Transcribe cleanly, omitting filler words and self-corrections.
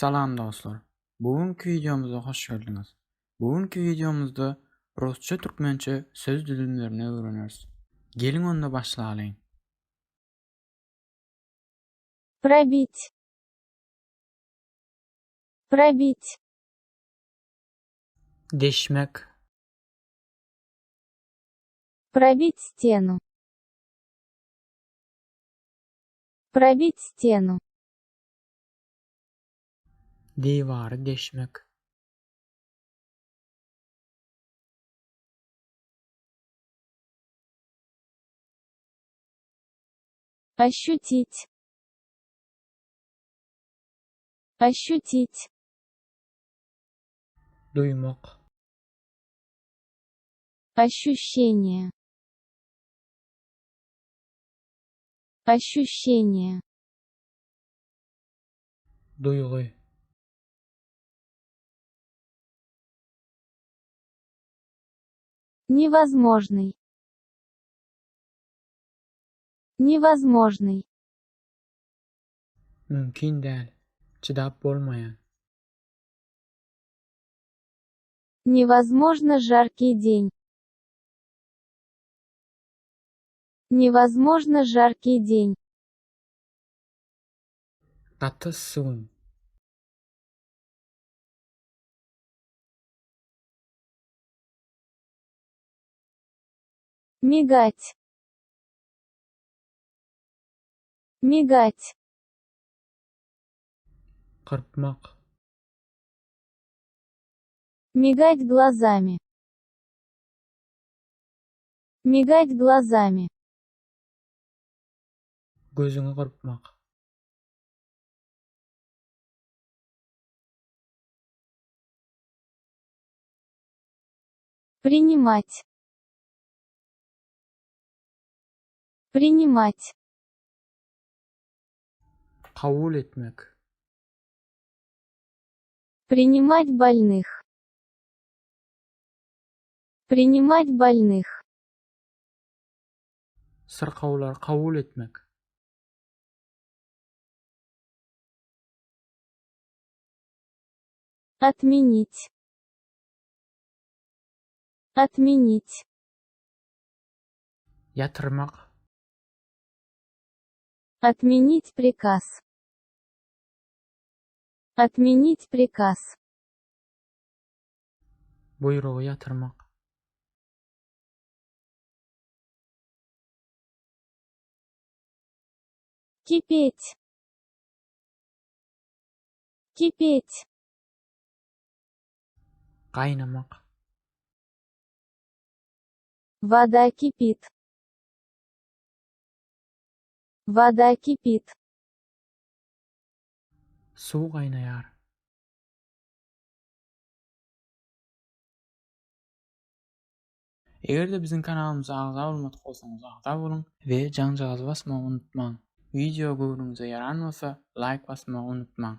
Salam dostlar. Bu günki wideomyza hoş geldiňiz. Bu günki wideomyzda rusça türkmençe söz düzümlerini öwreneris. Geliň onda başlalyň. Пробить. Пробить. Deşmek, Пробить стену. Пробить стену. Diwary deşmek. Ощутить. Ощутить. Duýmak. Ощущение. Ощущение. Duýgy. Невозможный. Невозможный. Mümkin däl. Çydap bolmaýan. Невозможно жаркий день. Невозможно жаркий день. Gaty yssy gün. Мигать. Мигать. Gyrpmak. Мигать глазами. Мигать глазами. Gözüňi gyrpmak. Принимать. Принимать. Kabul etmek. Принимать больных. Принимать больных. Syrkawlary kabul etmek. Отменить. Отменить. Ýatyrmak. Отменить приказ. Отменить приказ. Buýrugy ýatyrmak. Кипеть. Кипеть. Gaýnamak. Вода кипит. Вода кипит. Suw gaýnaýar. Eger-de biziň kanalymyza agza bolmadyk bolsaňyz agza boluň we jaňjagazy basmagy unutmaň. Wideo göwnüňize ýaran bolsa laýk basmagy unutmaň.